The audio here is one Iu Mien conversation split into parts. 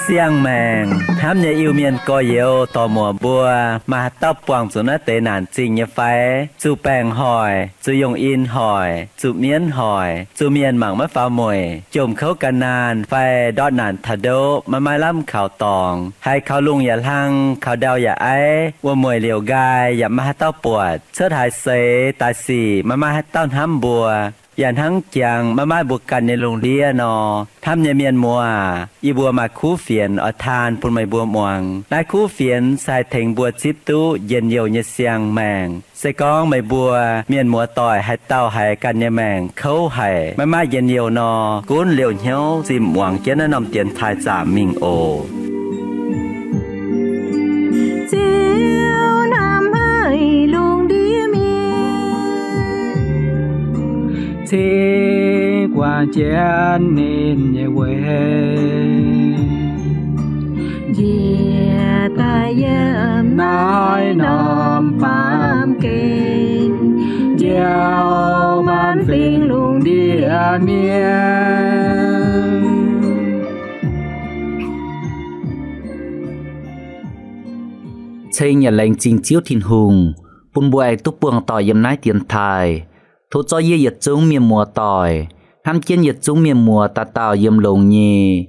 Siang-maengc hnamv nyei Iu-Mienh gorx-youz dorc-muoc mbuo, maaih haaix dauh buangh zuqc naaiv deix naanc zingh nyei fai? Zuqc baengc hoic, zuqc yungh in hoic, zuqc mienv hoic, zuqc mienh mangc maiv faaux mueic, jomc kouv gan naanh fai ndortv naanc taux ndoqv maiv maaih lamh kaux dorngx, haiz kaux lungh yaac hlang, kaux ndau yaac aiv, wuom-mueic liouc nqaai yaac maiv maaih haaix dauh buatc, cuotv haaix seix daaih sic maiv maaih haaix dauh hnamv mbuo, yaac hnangv jangx maiv maaih mbuo ganh nyei lungh ndiev nor, hnamv nyei mienh muoz, yie mbuo maaih kuv fienx oix taan bun meih mbuo muangx. Naaiv kuv fienx se haih tengx mbuo zipv duqv njien-youh nyei siang-maengc. Se gorngv meih mbuo mienh muoz-doic haaix dauh haiz ganh nyei maengc kouv haic, maiv maaih njien-youh nor, gunv liouh hnyouv zinh muangx jienv naaiv norm dienx taaih zaamc mingh oc. Ziouv hnamv haic lungh ndiev mienh, cingx guangc jienv ninh nyei weic, njiec daaih yiem naaiv norm baamh gen, njoux maanc fingx lungh ndiev mienh. Ceng yaac laengz zingh Ziouv Tin-Hungh bun mbuo aengx duqv buangh doic yiem naaiv dienx taaih. Tov zorqv yie yietc zungv mienh muoz-doic, hnamv jienv yietc zungv mienh muoz dauh dauh yiem longx nyei.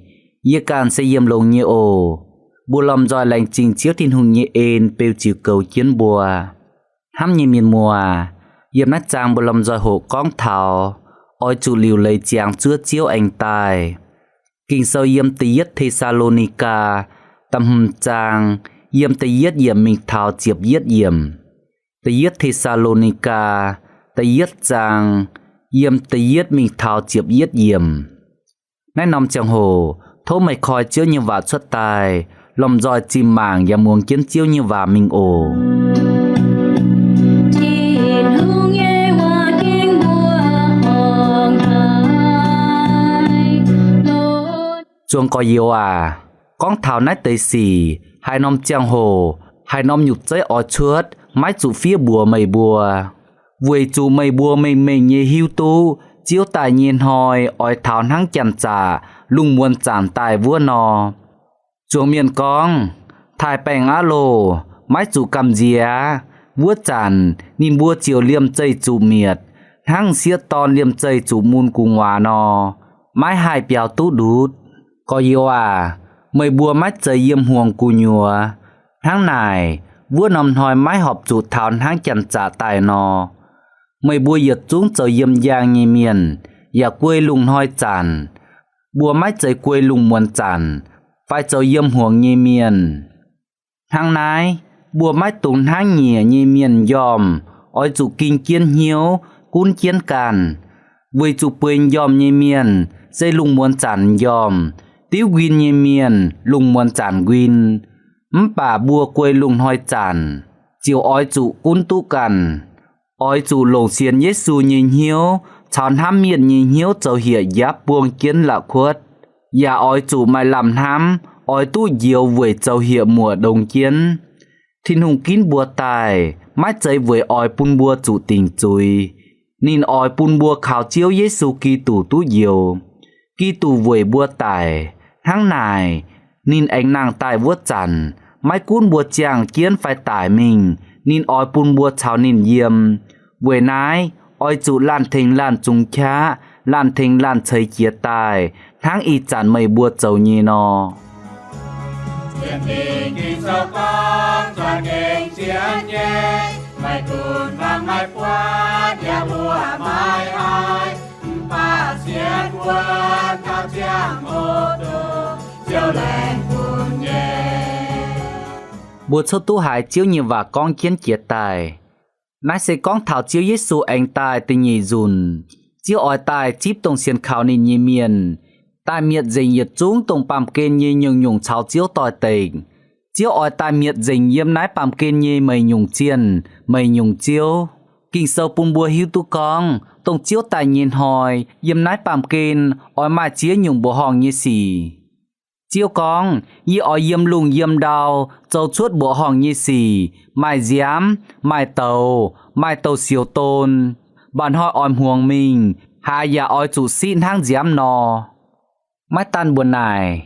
Yie ganh se yiem longx nyei oc. Mbuo lomh nzoih laengz zingh Ziouv Tin-Hungh nyei en beu ziux goux jienv mbuo. Hnamv nyei mienh muoz, yiem naaiv zaang mbuo lomh nzoih hoqc gorngv taux oix zuqc liuc leiz ziangx zuov Ziouv aengx daaih. Ging-Sou yiem da'yietv Te^saa^lo^ni^gaa da'hmz zaang, yiem da'yietv yiemc mingh taux ziepc yietv yiemc. Da'yietv Te^saa^lo^ni^gaa da'yietv zaang, yiem da'yietv mingh taux ziepc yietv yiemc. Naaiv norm ziangh hoc tov meih koi Ziouv nyei waac cuotv daaih, lomh nzoih zinh mangc yaac muangx jienv Ziouv nyei waac mingh oc. Zuangx gorx-youz aac, gorngv taux naaiv deix sic, haaix norm ziangh hoc, haaix norm nyutc zeiv oix cuotv, maiv zuqc fiev mbuox meih mbuo, weic zuqc meih mbuo mengh mengh nyei hiuv duqv Ziouv daaih nyei hnoi oix taux hnangv janx-zaqc lungh muonz zanc daaih wuov nor. Zuangx mienh gorngv, taaih baengh aqv loh, maiv zuqc gamh nziex. Wuov zanc ninh mbuo ziouc liemh zeih zuqc mietc, hnangv m'sieqv dorn liemh zeih zuqc mun gu'nguaaz nor, maiv haih biaux duqv ndutv. Gorx-youz aac, meih mbuo maiv zeiz yiem hmuangx gu'nyuoz. Hnangv naaic, wuov norm hnoi maiv horpc zuqc taux hnangv janx-zaqc daaih nor. Meih mbuo yietc zungv zoux yiem njang nyei mienh, yaac guei lungh hnoi zanc. Mbuo maiv zeiz guei lungh muonz zanc, fai zoux yiem hmuangx nyei mienh. Hnangv naaiv, mbuo maiv dungx hnangv nyiec nyei mienh m'njormh, oix zuqc ging jienv hnyouv, gunv jienv ganh. Weic zuqc bueix m'njormh nyei mienh se lungh muonz zanc m'njormh, diuv nquin nyei mienh lungh muonz zanc nquin. Mv baac mbuo guei lungh hnoi zanc, ziouc oix zuqc gunv duqv ganh. Oix zuqc longc sienx Yesu nyei hnyouv caux hnamv mienh nyei hnyouv zoux hieh njapv buang jienv la'kuotv, yaac oix zuqc maaih lamh hnamv oix duqv njoux weic zoux hieh muoc ndongx jienv. Tin-Hungh ginv mbuo daaih maiv zeiz weic oix bun mbuo zuqc dingc zuiz. Ninh oix bun mbuo kaux Ziouv Yesu Giduc duqv njoux. Giduc weic mbuo daic. Hnangv naaic, ninh aengx nangh daaih wuov zanc, maiv gunv mbuo ziangh jienv fai daic mingh, ninh oix bun mbuo caux ninh yiem. Weic naaiv, oix zuqc laanh tengx laanh zungx qaqv, laanh tengx laanh ceix jiez daaih, hnangv ih zanc meih mbuo zoux nyei nor. Mbuo cuotv duqv haiz Ziouv nyei waac gorngv jienv jiez daaih. Naaiv se gorngv taux Ziouv Yesu aengx daaih da'nyeic nzunc. Ziouv oix daaih zipv dongh sienx kaux ninh nyei mienh, daaih mietc nzengc yietc zungv dongh baamh gen nyei nyungc-nyungc caux Ziouv doix-dekc. Ziouv oix daaih mietc nzengc yiem naaiv baamh gen nyei meix nyungc zienh, meix nyungc ziouv. Ging-Sou bun mbuo hiuv duqv gorngv, dongh Ziouv daaih nyei hnoi, yiem naaiv baamh gen oix maaih ziex nyungc mbuoqc horngh nyei sic. Ziouv gorngv, Yie oix yiem lungh yiem ndau zoux cuotv mbuoqc horngh nyei sic, maaih nziaamv, maaih douz, maaih douz-sioux don. Mba'hnoi oix hmuangx mingh, hlaax yaac oix zuqc siqv hnangv nziaamv nor. Maiv daan mbuo naaic,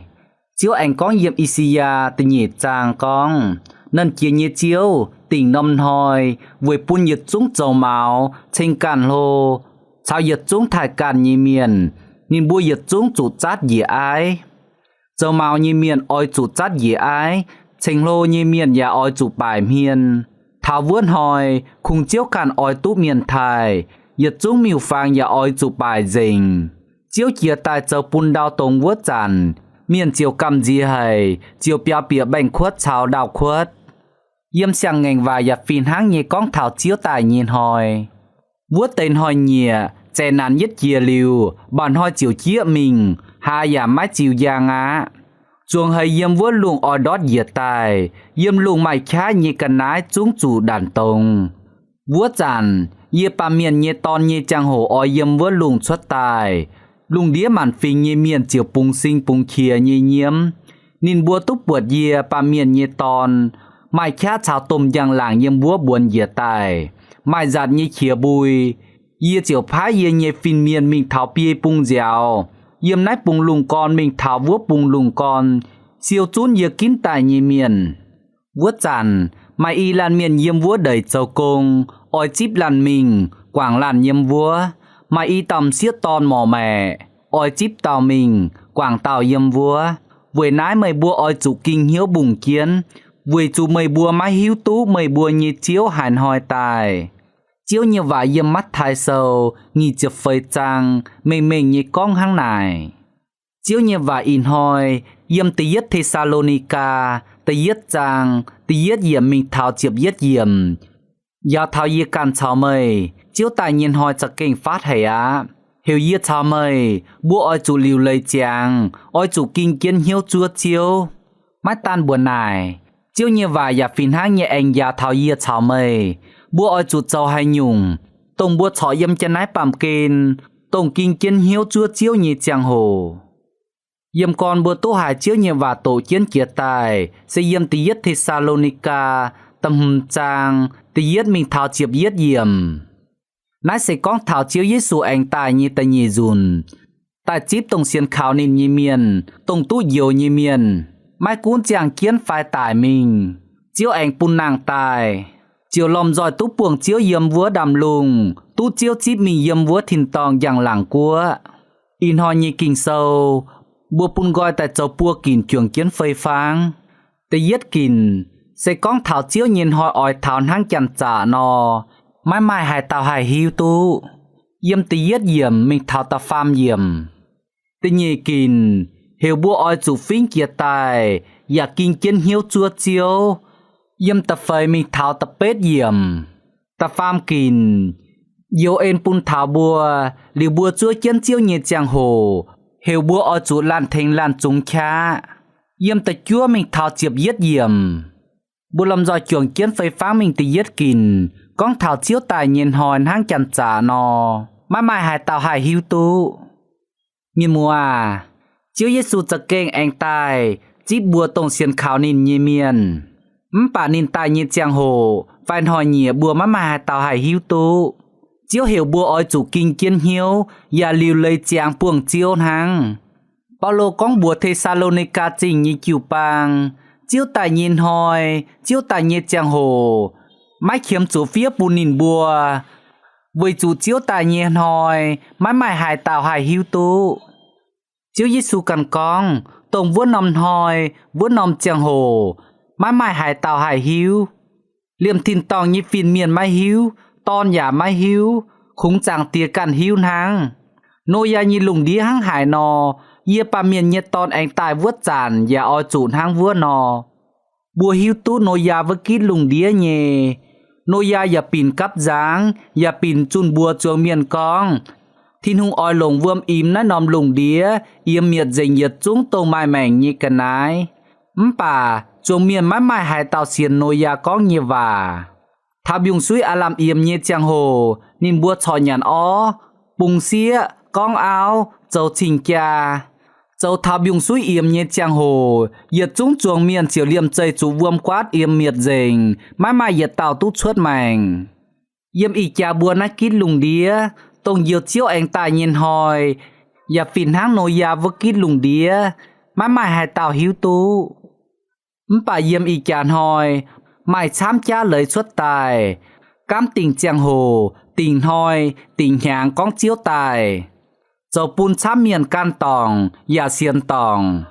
Ziouv aengx gorngv yiem I^saa^yaa da'nyeic zaang gorngv, Nernh Jiex nyei Ziouv, dingc norm hnoi, weic bun yietc zungv zoux maux, ceng ganh hlo, caux yietc zungv taaih ganh nyei mienh, ninh mbuo yietc zungv zuqc zatv njiec aiv. Zoux maux nyei mienh oix zuqc zatv njiec aiv, ceng hlo nyei mienh yaac oix zuqc baaic hmien. Taux wuov hnoi, kungx Ziouv ganh oix duqv mienh taaih, yietc zungv miuc-fangx yaac oix zuqc baaic nzengc. Ziouv jiez daaih zoux bun ndau dongz wuov zanc, mienh ziouc gamh nziex haic, ziouc biaux bieqc mbaengx-kuotv caux ndau-kuotv. Yiem Siang-Ngaengc Waac yaac fih hnangv nyei gorngv taux Ziouv daaih nyei hnoi. Wuov deix hnoi-nyieqc, zaeqc naanc yietv jiex liuz, mba'hnoi ziouc jieqv mingh, hlaax yaac maiv ziux njang aqv. Zuangx haiz yiem wuov lungh oix ndortv njiec daaih, yiem lungh maaih qaqv nyei ga'naaiv zungv zuqc ndanc dongz. Wuov zanc, yie, Baamh Mienh nyei Dorn, nyei ziangh hoc oix yiem wuov lungh cuotv daaih, lungh ndiev maanc fingx nyei mienh ziouc bungx sing bungx qiex nyei nyiemv. Ninh mbuo duqv buatc yie, Baamh Mienh nyei Dorn, maaih qaqv caux domh njang-laangc yiem wuov mbuonx njiec daaih, maaih nzatc nyei qiex mbui. Yie ziouc paaiv yie nyei fin-mienh mingh taux biei bung nziaaux, yiem naaiv bung lungh gorn mingh taux wuov bung lungh gorn, siou zunv yie ginv daaih nyei mienh. Wuov zanc, maaih i laanh mienh yiem wuov ndeic zoux gong, oix zipv laanh mingh, guangc laanh yiem wuov. Maaih i dauh m'sieqv dorn morc maeqc, oix zipv dauh mingh, guangc dauh yiem wuov. Weic naaiv meih mbuo oix zuqc ging hnyouv mbungh jienv, weic zuqc meih mbuo maiv hiuv duqv meih mbuo nyei Ziouv haaix hnoi daaih. Ziouv nyei waac yiem Matv^tai Sou nyic ziepc feix zaang mengh mengh nyei gorngv hnangv naaic. Ziouv nyei waac ih hnoi yiem Da'yietv Te^saa^lo^ni^gaa da'yietv zaang da'yietv yiemc mingh taux ziepc yietv yiemc. Njaaux taux yie ganh caux meih, Ziouv daaih nyei hnoi za'gengh faatv haic aqv. Heuc yie caux meih, mbuo oix zuqc liuc leiz ziangx, oix zuqc ging jienv hnyouv zuov Ziouv. Maiv daan mbuox naaic, Ziouv nyei waac yaac fih hnangv nyei aengx njaaux taux yie caux meih, mbuo oix zuqc zoux haaix nyungc, dongh mbuo corc yiem jienv naaiv baamh gen, dongh ging jienv hnyouv zuov Ziouv nyei ziangh hoc. Yiem gorn mbuo duqv haiz Ziouv nyei waac doqc jienv jiex daaih se yiem Da'yietv Te^saa^lo^ni^gaa da'hmz zaang da'yietv mingh taux ziepc yietv yiemc. Naaiv se gorngv taux Ziouv Yesu aengx daaih nyei da'nyeic nzunc, daaih zipv dongh sienx kaux ninh nyei mienh, dongh duqv njoux nyei mienh, maiv gunv ziangh jienv fai daic mingh, Ziouv aengx bun nangh daaih, ziouc lomh nzoih duqv buangh Ziouv yiem wuov ndaamv-lungh, duqv Ziouv zipv mingh yiem wuov tin-dorngh njang-laangc guoqv. Ih hnoi nyei Ging-Sou, mbuo bun nqoi daaih zoux buo ginc juangc jienv fei fangv. Da'yietv ginc se gorngv taux Ziouv nyei hnoi oix taux hnangv janx-zaqc nor, maiv maaih haaix dauh haih hiuv duqv. Yiem da'yietv yiemc mingh taux da'faam yiemc. Da'nyeic ginc heuc mbuo oix zuqc fingv jiex daaih yaac ging jienv hnyouv zuov Ziouv. Yiem da'feix mingh taux da'betv yiemc. Da'faam ginc youz en bun taux mbuo, liuz mbuo zuov jienv Ziouv nyei ziangh hoc, heuc mbuo oix zuqc laanh tengx laanh zungx qaqv. Yiem da'juov mingh taux ziepc yietv yiemc, mbuo lomh nzoih juangc jienv fei fangv mingh da'yietv ginc, gorngv taux Ziouv daaih nyei hnoi hnangv janx-zaqc nor, maiv maaih haaix dauh haih hiuv duqv. Mienh muoz aac, Ziouv Yesu za'gengh aengx daaih zipv mbuo dongh sienx kaux ninh nyei mienh. Mv baac ninh daaih nyei ziangh hoc fai hnoi-nyieqc mbuo maiv maaih haaix dauh haih hiuv duqv. Ziouv heuc mbuo oix zuqc ging jienv hnyouv yaac liuc leiz ziangx buangh Ziouv hnangv. Baulo gorngv mbuox Te^saa^lo^ni^gaa Zingh nyei jiu-baang, Ziouv daaih nyei hnoi, Ziouv daaih nyei ziangh hoc, maiv qiemx zuqc fiev bun ninh mbuo, weic zuqc Ziouv daaih nyei hnoi maiv maaih haaix dauh haih hiuv duqv. Ziouv Yesu ganh gorngv, dongh wuov norm hnoi, wuov norm ziangh hoc, maiv maaih haaix dauh haih hiuv. Liemh tin-dorngh nyei fin-mienh maiv hiuv, Dorn yaac maiv hiuv, kungx Zaangc Diex ganh hiuv hnangv. Noyaa nyei lungh ndiev hnangv haaix nor, yie, Baamh Mienh nyei Dorn, aengx daaih wuov zanc yaac oix zuqc hnangv wuov nor. Mbuo hiuv duqv Noyaa wuov gitv lungh ndiev nyei. Noyaa yaac binc gapv nzangv, yaac binc zunh mbuox zuangx mienh gorngv, Tin-Hungh oix longc wuom imx naaiv norm lungh ndiev yiem mietc nzengc yietc zungv dongh maaih maengc nyei ga'naaiv. Mv baac zuangx mienh maiv maaih haaix dauh sienx Noyaa gorngv nyei waac. Taux mbiungc-suiv aav lamh yiemx nyei ziangh hoc, ninh mbuo corc nyanc orv, bungx sieqv, gorngv auv, zoux cing-jaa. Zoux taux mbiungc-suiv iemx nyei ziangh hoc, yietc zungv zuangx mienh ziouc liemh zeih zuqc wuom guaatv iemx mietc nzengc, maiv maaih yietc dauh duqv cuotv maengc. Yiem ih jaax mbuo naaiv gitv lungh ndiev, dongh njoux Ziouv aengx daaih nyei hnoi, yaac fih hnangv Noyaa wuov gitv lungh ndiev, maiv maaih haaix dauh hiuv duqv. Mv baac yiem ih jaax hnoi, maaih camv jaav leiz cuotv daaih, gaamv dingc ziangh hoc, dingc hnoi, dingc hnyangx gorngv Ziouv daaih, zoux bun camv mienh gan dorngc yaac sienx dorngc.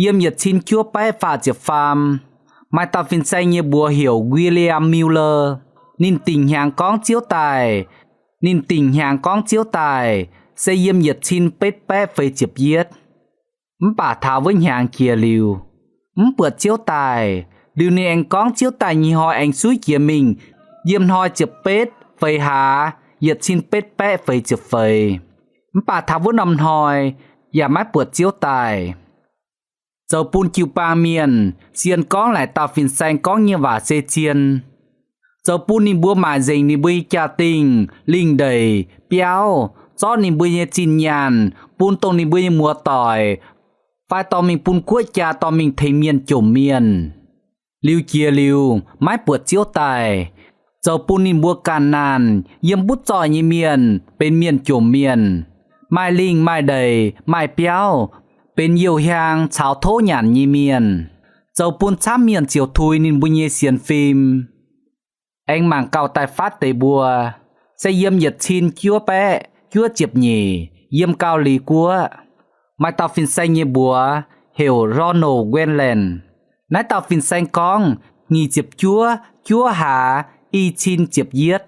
Yiem yietc cin juov baeqv faah ziepc faam, maaih dauh fin-saeng nyei mbuox heuc William Miller. Ninh dingc hnyangx gorngv Ziouv daaih. Ninh dingc hnyangx gorngv Ziouv daaih se yiem yietc cin betv baeqv feix ziepc yietv. Mv baac taux wuov hnyangx jiex liuz, mv buatc Ziouv daaih. Liuz ninh aengx gorngv Ziouv daaih nyei hnoi aengx suiv jiex mingh yiem hnoi ziepc betv feix hlaax, yietc cin betv baeqv feix ziepc feix. Mv baac taux wuov norm hnoi yaac maiv buatc Ziouv daaih. Zoux bun jiu-baang mienh sienx gorngv laaic dauh fin-saeng gorngv nyei waac se zien. Zoux bun ninh mbuo maaic nzengc ninh mbuo nyei jaa-dingh, lingh ndeic, biauv, zorqv ninh mbuo nyei zinh nyaanh bun dongh ninh mbuo nyei muoz-doic, fai dorh mingh bun guoqv jaa dorh mingh tengx mienh jomc mienh. Liuz jiex liuz maiv buatc Ziouv daaih, zoux bun ninh mbuo ganh naanh, yiem mbuov zoih nyei mienh benx mienh jomc mienh, maaih lingh maaih ndeic maaih biauv, benx youh hiaang caux tov nyanc nyei mienh, zoux bun camv mienh ziouc tuix ninh mbuo nyei sienx fim. Aengx mangc gauh daaih fatv deix mbuo, se yiem yietc cin juov baeqv juov ziepc nyeic yiem Gauh Liz Guoqv, maaih dauh fin-saeng nyei mbuox heuc Ronald Wayland. Naaiv dauh fin-saeng gorngv nyic ziepc juov juov hlaax i cin ziepc yietv.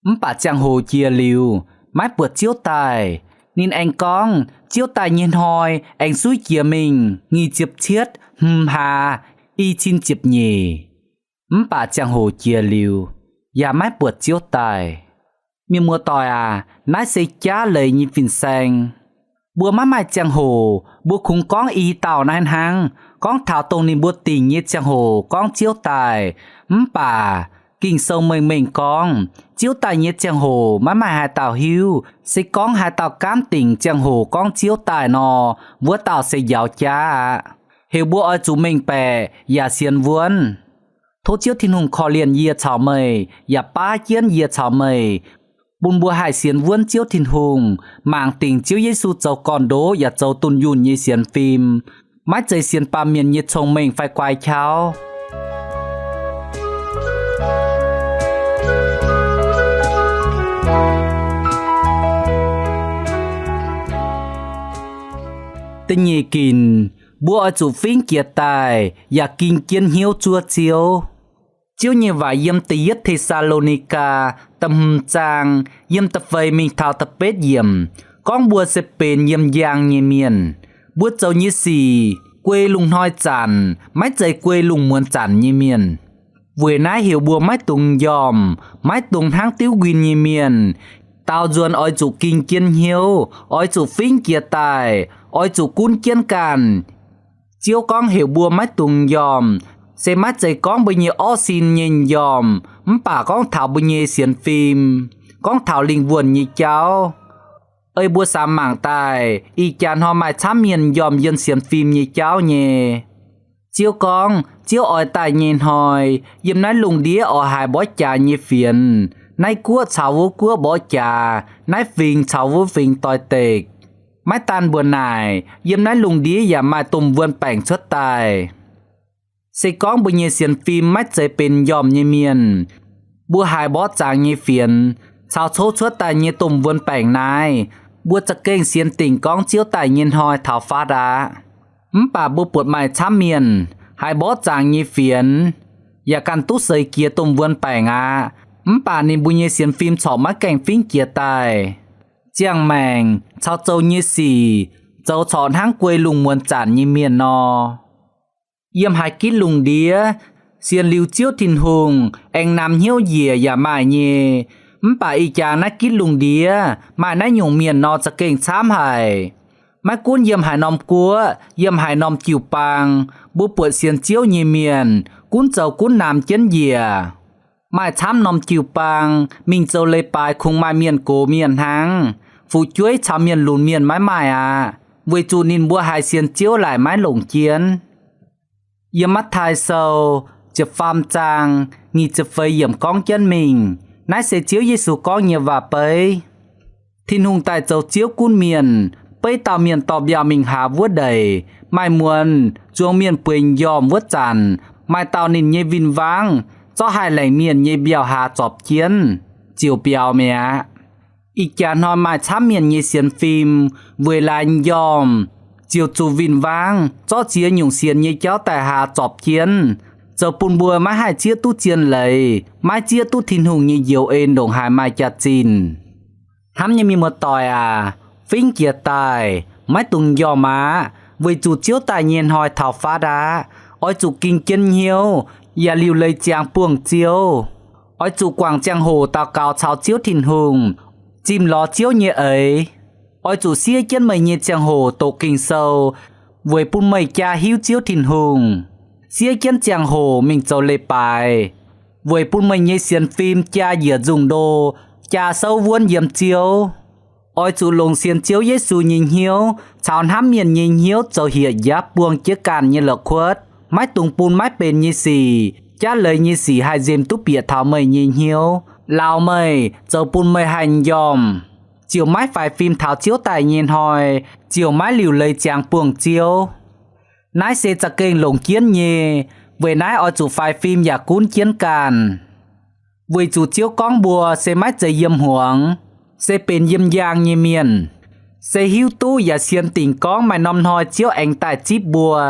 Mv baac ziangh hoc jiex liuz, maiv buatc Ziouv daaih. Ninh aengx gorngv Ziouv daaih nyei hnoi aengx suiv jiex mingh nyic ziepc cietv hmz hlaax i cin ziepc nyeic. Mv baac ziangh hoc jiex liuz, yaac maiv buatc Ziouv daaih. Mienh muoz-doic aac, naaiv se jaav leiz nyei fin-saeng. Mbuo maiv maaih ziangh hoc, mbuo kungx gorngv i dauh naaiv hnangv, gorngv taux dongh ninh mbuo dingc nyei ziangh hoc gorngv Ziouv daaih. Mv baac Ging-Sou mengh mengh gorngv, Ziouv daaih nyei ziangh hoc maiv maaih haaix dauh hiuv. Se gorngv haaix dauh gaamv dingc ziangh hoc gorngv Ziouv daaih nor, wuov dauh se njaaux jaav aqv. Heuc mbuo oix zuqc mengh baeqc yaac sienx wuonv. Tov Ziouv Tin-Hungh korv-lienh yie caux meih, yaac baav jienv yie caux meih, bun mbuo haih sienx wuonv Ziouv Tin-Hungh, mangc dingc Ziouv Yesu zoux gorn-ndoqv yaac zoux dunh yunh nyei sienx fim, maiv zeiz sienx baamh mienh nyei cong-mengh fai guai qauv. Da'nyeic ginc, mbuo oix zuqc fingv jiex daaih yaac ging jienv hnyouv zuov Ziouv. Ziouv nyei waac yiem da'yietv Te^saa^lo^ni^gaa da'hmz zaang yiem da'feix mingh taux da'betv yiemc gorngv mbuo se benx yiem njang nyei mienh. Mbuo zoux nyei sic guei lungh hnoi zanc, maiv zeiz guei lungh muonz zanc nyei mienh. Weic naaiv heuc mbuo maiv dungx njormh, maiv dungx hnangv diuv nquin nyei mienh. Daaux nzuonx oix zuqc ging jienv hnyouv, oix zuqc fingv jiex daaih, oix zuqc gunv jienv ganh. Ziouv gorngv heuc mbuo maiv dungx njormh, se maiv zeiz gorngv mbuo nyei orv sin nyei njormh, mv baac gorngv taux mbuo nyei sienx fim, gorngv taux lingh wuonh nyei jauv. Ei mbuo samx mangc daaih, ih jaax hnoi maaih camv mienh njormh yiem sienx fim nyei jauv nyei. Ziouv gorngv Ziouv oix daaih nyei hnoi, yiem naaiv lungh ndiev oix haiz mborqv jaax nyei fienx, naaiv guoqv caux wuov guoqv mborqv jaax, naaiv fingx caux wuov fingx doix-dekc. Maiv daan mbuo naaic, yiem naaiv lungh ndiev yaac maaih domh wuon baengc cuotv daaih. Se gorngv mbuo nyei sienx fim maiv zeiz benx njormh nyei mienh, mbuo haiz mborqv zaangc nyei fienx caux cov cuotv daaih nyei domh wuon baengc naaiv, mbuo za'gengh sienx dingc gorngv Ziouv daaih nyei hnoi taux fatv aqv. Mv baac mbuo buatc maaih camv mienh haiz mborqv zaangc nyei fienx, yaac ganh duqv seix jiex domh wuon baengc aqv. Mv baac ninh mbuo nyei sienx fim corc maiv gaengh fingv jiex daaih. Ziangh maengc caux zoux nyei sic zoux corc hnangv guei lungh muonz zanc nyei mienh nor. Yiem haaix gitv lungh ndiev, sienx liuz Ziouv Tin-Hungh aengx namx hnyouv njiec yaac maaih nyei. Mv baac ih jaax naaiv gitv lungh ndiev maaih naaiv nyungc mienh nor za'gengh camv haic. Maiv gunv yiem haaix norm guoqv, yiem haaix norm jiu-baang, mbuo buatc sienx Ziouv nyei mienh gunv zoux gunv namx jienv njiec. Maaih camv norm jiu-baang mingh zoux leiz-baaix kungx maaih mienh gox mienh hnangv. Fu'jueiv caux mienh lunx mienh maiv maaih aqv. weic zuqc ninh mbuo haiz sienx Ziouv laaic maiv longc jienv. Yiem Matv^taai Sou ziepc faam zaang nyic ziepc feix yiemc gorngv jienv mingh, naaiv se Ziouv Yesu gorngv nyei waac-beiv. Tin-Hungh daaih zoux Ziouv gunv mienh, beiv dauh mienh dorh mbiauh mingh hlaax wuov ndeic, maaih muonz zuangx mienh bueix m'njormh wuov zanc, maaih dauh ninh nyei win-wangv zorqv haih laengc mienh nyei mbiauh hlaax zorpc jienv, ziouc mbiauz mi'aqv. Ih jaax hnoi maaih camv mienh nyei sienx fim weic laaix m'njormh ziouc zuqc win-wangv zorqv ziex nyungc sienx nyei jauv daaih hlaax zorpc jienv, zoux bun mbuo maiv haih zieqv duqv zien leiz, maiv zieqv duqv Tin-Hungh nyei njoux en ndongc haaix maaih jaax-zinh. Hnamv nyei mienh muoz-doic aac, fingx jiex daaih, maiv dungx m'njormh aqv. Weic zuqc Ziouv daaih nyei hnoi taux fatv aqv. Oix zuqc ging-jien hnyouv yaac liuc leiz ziangx buangh Ziouv. Oix zuqc guangc ziangh hoc daux gaux caux Ziouv Tin-Hungh, zimh lorz Ziouv nyei eix. Oix zuqc siev jienv meih nyei ziangh hoc doqc Ging-Sou weic bun meih jaa hiuv Ziouv Tin-Hungh. Siev jienv ziangh hoc mingh zoux leiz-baaix weic bun meih nyei sienx fim jaa njiec nzungh ndo, jaa souv wuonv yiem Ziouv. Oix zuqc longc sienx Ziouv Yesu nyei hnyouv caux hnamv mienh nyei hnyouv zoux hieh njiaapv buang jienv ganh nyei la'kuotv. Maiv dungx bun maiv benx nyei sic, jaav leiz nyei sic haih nzemx duqv bieqc taux meih nyei hnyouv, lauz meih, zoux bun meih haih m'njormh, ziouc maiv faix fim taux Ziouv daaih nyei hnoi, ziouc maiv liuc leiz ziangx buangh Ziouv. Naaiv se za'gengh longc jienv nyei. Weic naaiv oix zuqc faix fim yaac gunv jienv ganh. Weic zuqc Ziouv gorngv mbuo se maiv zeiz yiem hmuangx, se benx yiem njang nyei mienh, se hiuv duqv yaac sienx dingc gorngv maaih norm hnoi Ziouv aengx daaih zipv mbuo,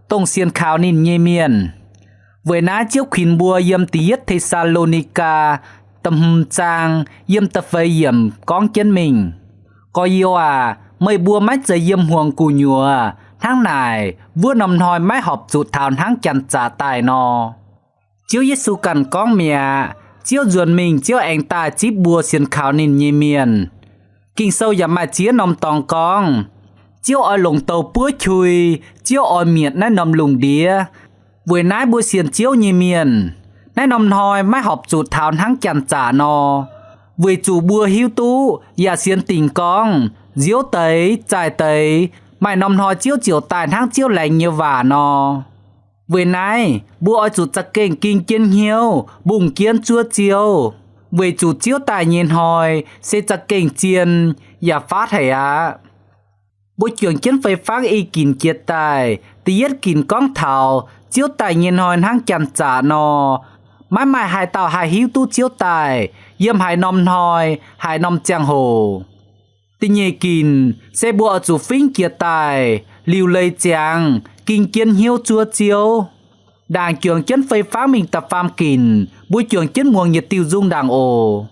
dongh sienx kaux ninh nyei mienh. Weic naaiv Ziouv kuinx mbuo yiem da'yietv Te^saa^lo^ni^gaa da'hmz zaang yiem da'feix yiemc gorngv jienv mingh, Gorx-youz aac, meih mbuo maiv zeiz yiem hmuangx gu'nyuoz hnangv naaic, wuov norm hnoi maiv horpc zuqc taux hnangv janx-zaqc daaih nor. Ziouv Yesu ganh gorngv mi'aqv, Ziouv nzuonx mingh Ziouv aengx daaih zipv mbuo sienx kaux ninh nyei mienh. Ging-Sou yaac maaih ziex norm dorngx gorngv, Ziouv oix longc douz-buov qui, Ziouv oix mietc naaiv norm lungh ndiev. Weic naaiv mbuo sienx Ziouv nyei mienh, naaiv norm hnoi maiv horpc zuqc taux hnangv janx-zaqc nor, weic zuqc mbuo hiuv duqv yaac sienx dingc gorngv nziouv deix zaaic deix, maaih norm hnoi Ziouv ziouc daaih hnangv Ziouv laengz nyei waac nor. Weic naaiv mbuo oix zuqc za'gengh ging jienv hnyouv mbungh jienv zuov Ziouv, weic zuqc Ziouv daaih nyei hnoi se za'gengh zien yaac faatv haic aqv. Mbuo juangc jienv fei-fangv i ginc jiex daaih, da'yietv ginc gorngv taux Ziouv daaih nyei hnoi hnangv janx-zaqc nor, maiv maaih haaix dauh haih hiuv duqv Ziouv daaih yiem haaix norm hnoi, haaix norm ziangh hoc. Da'nyeic ginc se mbuo oix zuqc fingx jiex daaih, liuc leiz ziangx, ging jienv hnyouv zuov Ziouv. Ndaangc juangc jienv fei-fangv mingh da'faam ginc, mbuo juangc jienv muangx yietc diuh nzung ndaangc oc.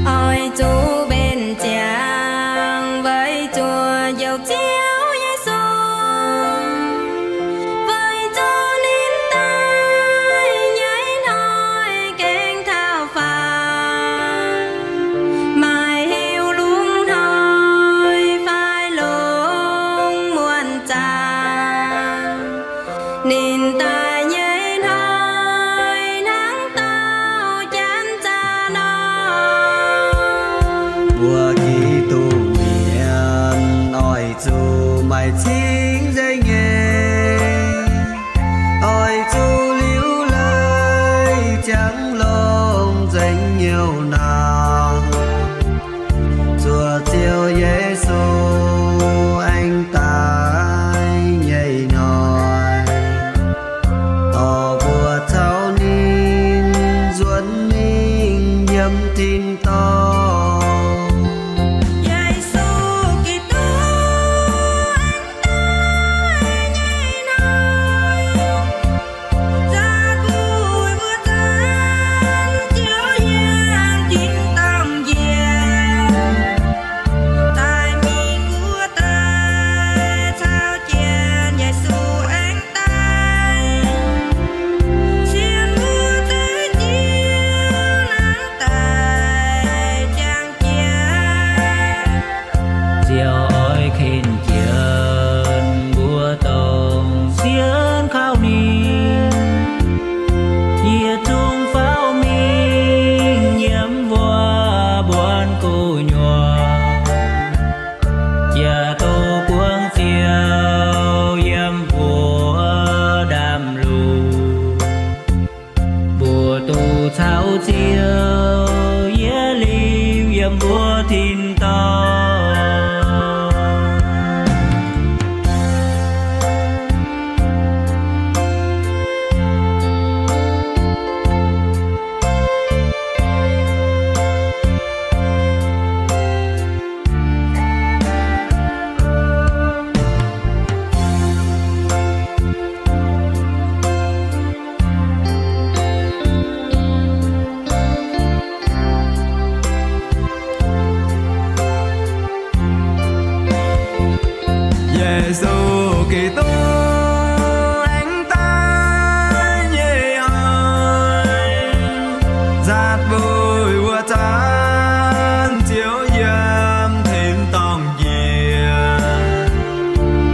Oix zuqc mbenc ziangx weic zuqc Njoux Ziouv Yesu, weic zuqc ninh daaih nyei hnoi gengh taux faaux, maaih heuc lungh hnoi fai lungh muonh zaah. Ninh daaih nyei hnoi hnangv dauh janx-zaqc nor. Mbuo Giduc mienh oix zuqc maaih cingv nzengc nyei, oix zuqc liuc leiz ziangx longx nzengc hnyouv nor. Zuov Ziouv Yesu aengx daaih nyei hnoi, dorh mbuo caux ninh nzuonx mingh yiem tin-dorngh. Yesu Giduc aengx daaih Caux Ziouv yiem liuz yiem mbuo tin-dorngh. Yesu Giduc aengx daaih nyei hnoi, nzaatc buic wuov zanc Ziouv yiem tin-dorngh njiec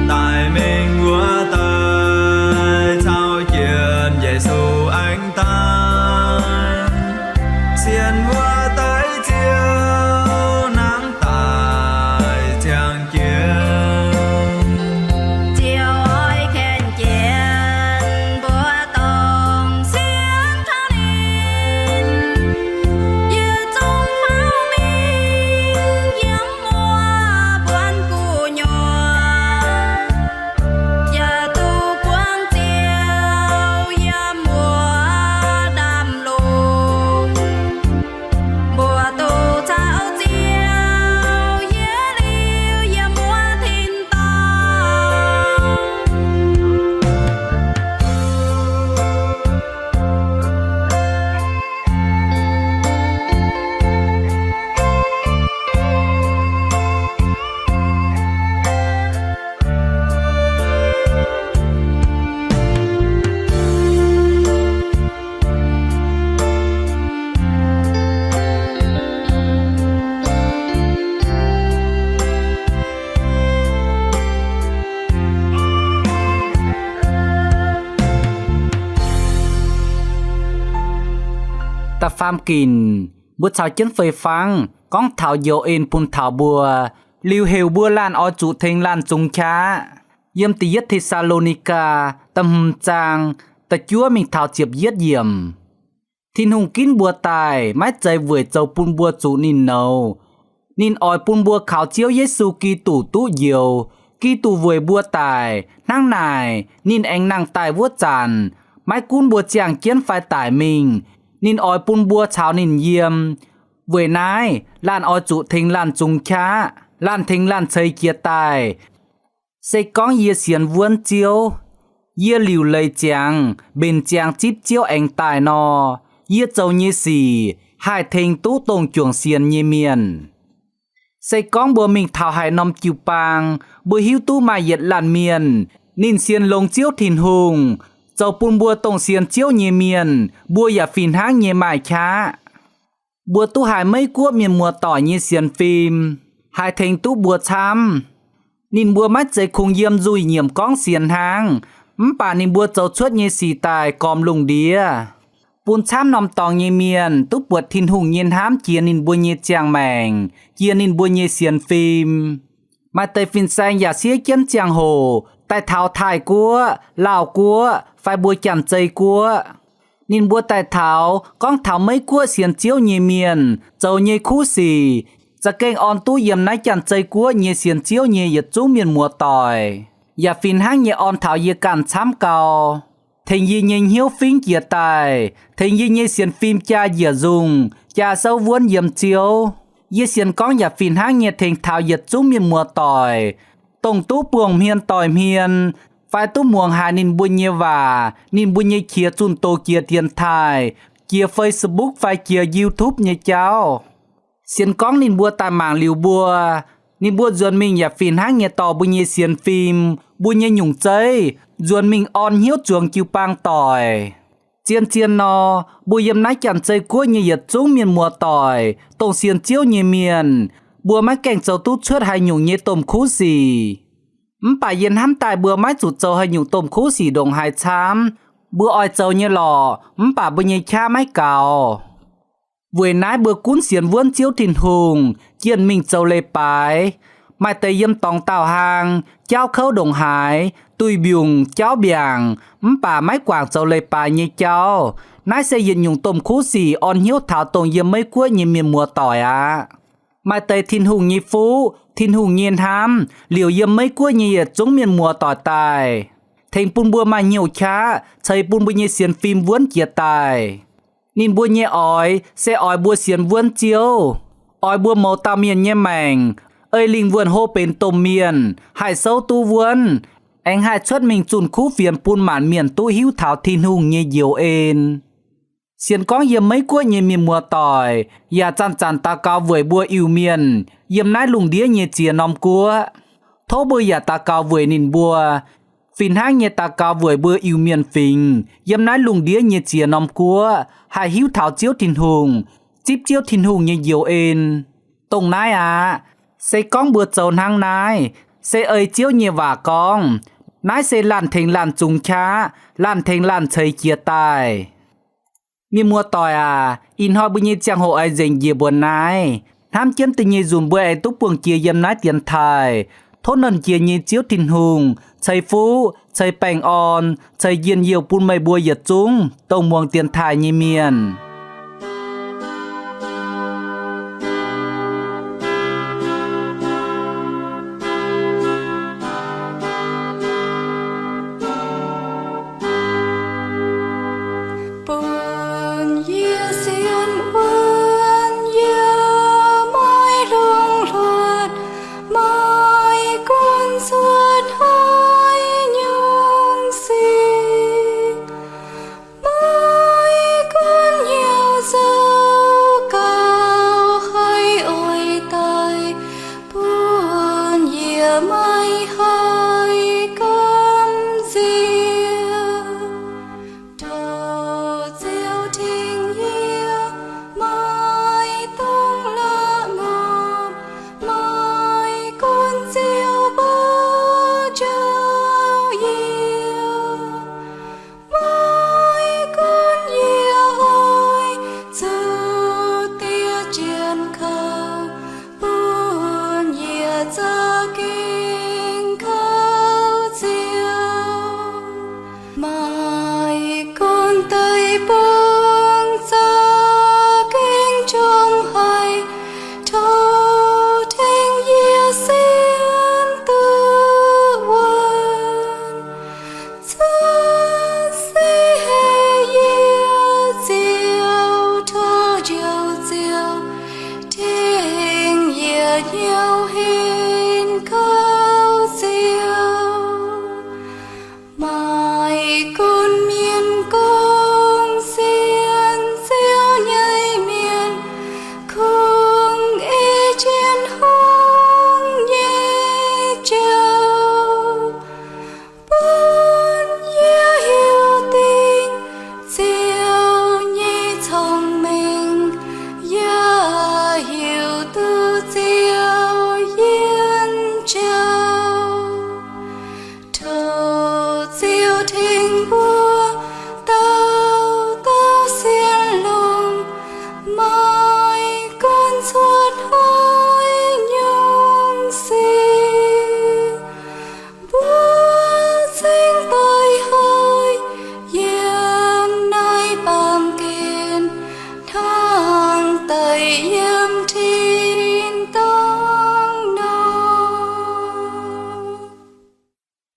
daic mingh wuov deix caux jienv Yesu aengx daaih, sienx wuov deix Ziouv hnangv daic ziangh jienv. Ziouv oix ken jienv mbuo dongh sienx kaux ninh, yietc zungv faaux mingh yiem wuov buonc gu'nyuoz, yaac duqv buangv Ziouv yiem wuov ndaamv lungh. Mbuo duqv caux Ziouv yiem liuz yiem wuov tin-dorngh. Da'faam ginc, mbuo caux jienv fei fangv gorngv taux njoux en bun taux mbuo, liuz heuc mbuo laanh oix zuqc tengx laanh zungx qaqv. Yiem da'yietv Te^saa^lo^ni^gaa da'hmz zaang da'juov mingh taux ziepc yietv yiemc. Tin-Hungh ginv mbuo daaih maiv zeiz weic zoux bun mbuo zuqc ninh nouz. Ninh oix bun mbuo kaux Ziouv Yesu Giduc duqv njoux. Giduc weic mbuo daic, hnangv naaic ninh aengx nangh daaih wuov zanc, maiv gunv mbuo ziangh jienv fai daic mingh, ninh oix bun mbuo caux ninh yiem. Weic naaiv laanh oix zuqc tengx laanh zungx qaqv, laanh tengx laanh ceix jiez daaih. Se gorngv yie sienx wuonv Ziouv, yie liuc leiz ziangx, mbenc ziangx zipv Ziouv aengx daaih nor, yie zoux nyei sic haih tengx duqv dongh juangc sienx nyei mienh. Se gorngv mbuo mingh taux haaix norm jiu-baang, mbuo hiuv duqv maaih yietc laanh mienh, ninh sienx longx Ziouv Tin-Hungh, zoux bun mbuo dongh sienx Ziouv nyei mienh, mbuo yaac fih hnangv nyei maaih qaqv. Mbuo duqv haiz Meiv Guoqv mienh muoz-doic nyei sienx fim, haih tengx duqv mbuo camv. Ninh mbuo maiv zeiz kungx yiem nzuih nyiemc gorngv sienx hnangv, mv baac ninh mbuo zoux cuotv nyei sic daaih gormx lungh ndiev, bun camv norm dorngx nyei mienh duqv buatc Tin-Hungh nyei hnamv jiex ninh mbuo nyei ziangh maengc, jiex ninh mbuo nyei sienx fim. Maaih deix fin-saeng yaac siev jienv ziangh hoc daaih taux Taiv Guoqv, Laauh Guoqv fai mbuo Janx-Zei Guoqv. Ninh mbuo daaih taux, gorngv taux Meiv Guoqv sienx Ziouv nyei mienh zoux nyei kuv sic, za'gengh orn duqv yiem naaiv Janx-Zei Guoqv nyei sienx Ziouv nyei yietc zungv mienh muoz-doic, yaac fih hnangv nyei orn taux yie ganh camv gau. Tengx yie nyei hnyouv fingv jiez daaih, tengx yie nyei sienx fim jaa njiec nzungh, jaa souv wuonv yiem Ziouv. Yie sienx gorngv yaac fih hnangv nyei tengx taux yietc zungv mienh muoz-doic, dongh duqv buangh hmien doic hmien, fai duqv muangx haiz ninh mbuo nyei waac, ninh mbuo nyei qiex zunh doz jiex dienx taaih, jiex Facebook fai jiex YouTube nyei jauv. Sienx gorngv ninh mbuo daaih mangc liuz mbuo, ninh mbuo nzuonx mingh yaac fih hnangv nyei dorh mbuo nyei sienx fim, mbuo nyei nyungc zeiv, nzuonx mingh orn hnyouv zuangx jiu-baang doic. Zien-zien nor, mbuo yiem naaiv Janx-Zei Guoqv nyei yietc zungv mienh muoz-doic, dongh sienx Ziouv nyei mienh, mbuo maiv gaengh zoux duqv cuotv haaix nyungc nyei domh kuv sic. Mv baac yie hnamv daaih mbuo maiv zuqc zoux haaix nyungc domh kuv sic ndongc haaix camv. Mbuo oix zoux nyei lorqc, mv baac mbuo nyei qaqv maiv gaux. Weic naaiv mbuo gunv sienx wuonv Ziouv Tin-Hungh, jienh mingh zoux leiz-baaix. Maaih deix yiem dorngx daauh hlang, jauv kouv ndongc haaix, duih mbiungc, jauv mbiaangc, mv baac maiv guangc zoux leiz-baaix nyei jauv. Naaiv se yietc nyungc domh kuv sic orn hnyouv taux dongh yiem Meiv Guoqv nyei mienh muoz-doic aqv. Maaih deix Tin-Hungh nyei fuqv, Tin-Hungh nyei hnamv liouc yiem Meiv Guoqv nyei yietc zungv mienh muoz-doic daaih, tengx bun mbuo maaih hnyouv qaqv ceix bun mbuo nyei sienx fim wuonv jiez daaih. Ninh mbuo nyei oix se oix mbuo sienx wuonv Ziouv, oix mbuo mouz dauh mienh nyei maengc, ei lingh wuonh hlo benx domh mienh, haih souv duqv wuonv, aengx haih cuotv mingh zunh kuv fienx bun maanc mienh duqv hiuv taux Tin-Hungh nyei njoux en. Sienx gorngv yiem Meiv Guoqv nyei mienh muoz-doic yaac zanc-zanc daux gaux weic mbuo Iu-Mienh yiem naaiv lungh ndiev nyei ziex norm guoqv. Tov mbuo yaac daux gaux weic ninh mbuo, fih hnangv nyei daux gaux weic mbuo Iu-Mienh fingx yiem naaiv lungh ndiev nyei ziex norm guoqv haih hiuv taux Ziouv Tin-Hungh, zipv Ziouv Tin-Hungh nyei njoux en. Dongh naaiv aqv. Se gorngv mbuo zoux hnangv naaiv, se ei Ziouv nyei waac gorngv, naaiv se laanh tengx laanh zungx qaqv, laanh tengx laanh ceix jiez daaih. Mienh muoz-doic aac, ih hnoi mbuo nyei ziangh hoc aengx nzengc njiec mbuo naaiv. Hnamv jienv da'nyeic nzunc mbuo aengx duqv buangh jiex yiem naaiv dienx taaih. Tov Nernh Jiex nyei Ziouv Tin-Hungh ceix fuqv, ceix baengh orn, ceix njien-youh bun meih mbuo yietc zungv dongh muangx dienx taaih nyei mienh. Bun yie sienx wuonv yie maiv longc hluotv, maiv gunv cuotv haaix nyungc sic, maiv gunv hnyouv zoux gauh haih oix daaih, bun yie maiv haih gamh nziex. Tov Ziouv tengx yie, maiv dungx la'maah, maiv gunv Ziouv mbuox njoux yie, maiv gunv yie oix zuqc diex jienv kouv, bun yie za'gengh kouv Ziouv. Maiv gunv deic-bung za'gengh njongc haic, tov tengx yie sienx duqv wuonv. Cuotv seix haic yie Ziouv, tov Njoux Ziouv tengx yie hnyouv henv kouv Ziouv. Maiv gunv mienh gorngv sienx Ziouv nyei mienh kungx ei jienv hungh nyei joux, bun yie hiuv dingc Ziouv nyei cong-mengh, yaac hiuv duqv Ziouv yiem joux. Tov Ziouv tengx mbuo dauh dauh sienx longx, maiv gunv cuotv haaix nyungc sic, mbuo cingx doix hoic yiem naaiv baamh gen hnangv deix yiem